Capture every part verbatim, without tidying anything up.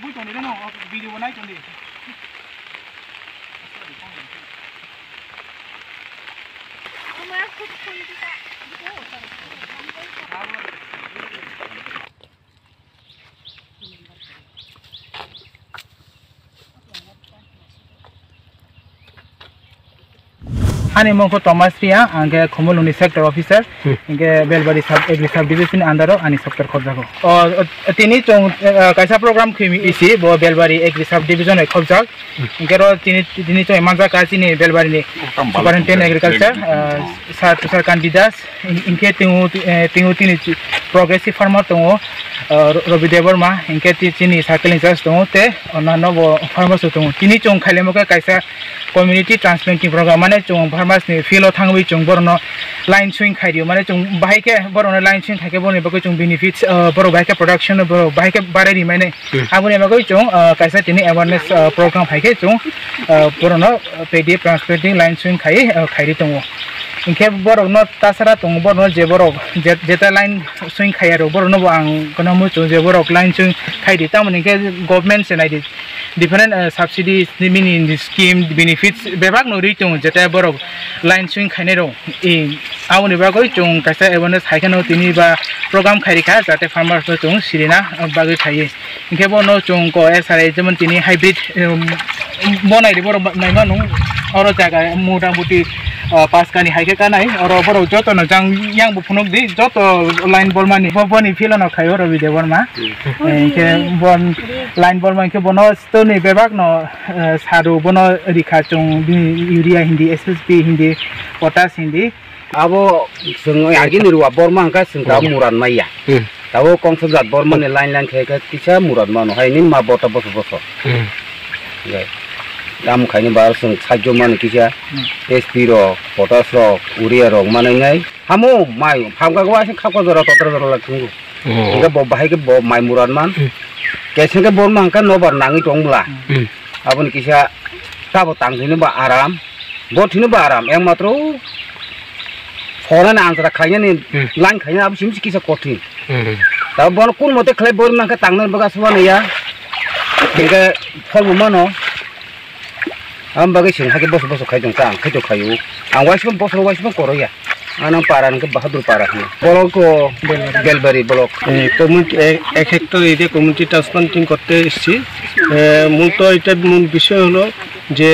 Bui tongni reno, video bo nai tongdi. Ani mung khe Thomas Ria, ang khe Khumulwngni sector officer, Hmm. hingke Belbari sub, Agri sub division under o ani sector khobjago. O, o, tini chwng, eh, kaisa program khemi isi, bo Belbari Agri sub division hai khobjak. Hmm. Hingke ro tini, tini chwng manjak ka chini Belbari ni Superintendent Agriculture, eh, Sir Tushar Kanti Das. Hing-, hingke tingo, eh, tingo tini chi-, progressive farmer tongo, eh, Ro-, Robi Debbarma, hingke ti-, chini circle in charge tongo, te onano bo farmers tongo. Tini chwng khailemo khe kaisa community transplanting program, mane chwng farmers ni field o thangwi chwng borokno line swing khai rio, mane chwng bahai khe borokno line swing khai khe borokni bagwi chwng benefits, eh, borok bahai khe production borok bahai khe barai ri mane. Hmm. Aboni bagwi chwng, eh, kaisa tini awareness, eh, program hai khe chwng, eh, borokno P D F transplanting line swing khai, eh, khairi tongo. Hinkhe borokno tasara tongo, borokno je borok je, jeta line swing khaiya rok, borokno bo ang kono muchung je borok line swing khaidi, tamoni hinkhe government se naidi different, eh, subsidies, mini scheme benefits bebak no ri tongo, jeta borok line swing khainai rok. I, aboni bagwi chwng kaisa awareness hai kheno tini ba program khairi kha, jate farmers no chwng sirina bagwi khaiwi. Hinkhe bono chwng ko S R I jemon tini hybrid, um, bo nai di borok nai mano. Oro jaga mota moti, uh, paskani hai khe kanai. Oro borok joto no jang yang bo phunuk di, joto line bolmani. Bo, boni field no khai oro video bolma. Hmm. Eh, hinkhe bon line bolma hinkhe bono stone ni bebak no, eh, saru bono rikha chwng bini urea hindi, S S P hindi, potash hindi. Abo chwng agini ruwa borma hwnkha chwng ta Hmm. muran maya. Hmm. Tabo kongsa jat borma ni line line khe khe kisa muran mano hai ni ma bota boso boso. Hmm. Ye. Dam khaini bar chwng sajjo mani kisa Hmm. S P rok, potash rok, urea rok manai nai. Hamo mai phamkha waisa khakwa jora totra jora lak thungo. Oh. Hingke bo bahai khe bo mai muran man. Hmm. Kaisa khe borma hwnkha nobar nangwi tong bwla. Hmm. Aboni kisa tabo tang thwino ba aram. Bo thwino ba aram, ekmatro phone ni answer khlainani, Hmm. line khlainani abo simi kisa kothin. Hmm. Ta bono kun mote khlai bor nang khe tangnani baga suwa ya. Hingke phone bo mano. Am bagwi sing hakhe boso boso khai tong kha, ang khai to khaio. Ang waisukma bosoro waisukma koroya. Ano para hwnkhe Bahadur para hwno. Borok o Belbari borok. এ, কমিউনিটি, এ-, এক hectare area community transplanting করতে এসেছি। এ, মূলত এটার মূল বিষয় হলো যে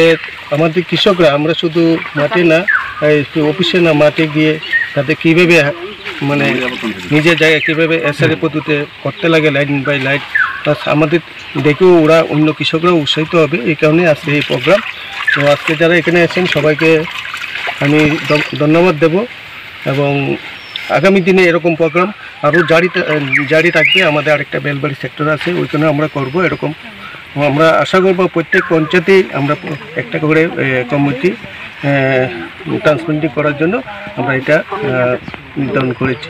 আমাদের কৃষকরা, আমরা শুধু মাঠে না, এই অফিসে না, মাঠে গিয়ে তাদের কীভাবে হা-, মানে নিজের জায়গায় কীভাবে এসআরএ পদ্ধতিতে করতে লাগে, লাইন বাই লাইন, প্লাস আমাদের দেখেও ওরা, অন্য কৃষকরাও উৎসাহিত হবে, এই কারণে আজকে এই প্রোগ্রাম। তো আজকে যারা এখানে আছেন সবাইকে আমি ধন-, ধন্যবাদ দেব এবং আগামী দিনে এরকম প্রোগ্রাম আরও জারি থা-, জারি থাকবে। আমাদের আরেকটা বেলবাড়ি সেক্টর আছে, ওইখানে আমরা করব এরকম। আমরা আশা করব প্রত্যেক পঞ্চায়েতেই আমরা প-, একটা করে, এ, কমিটি, এ, ট্রান্সপ্লান্টিং করার জন্য আমরা এটা, এ, নির্ধারণ করেছি।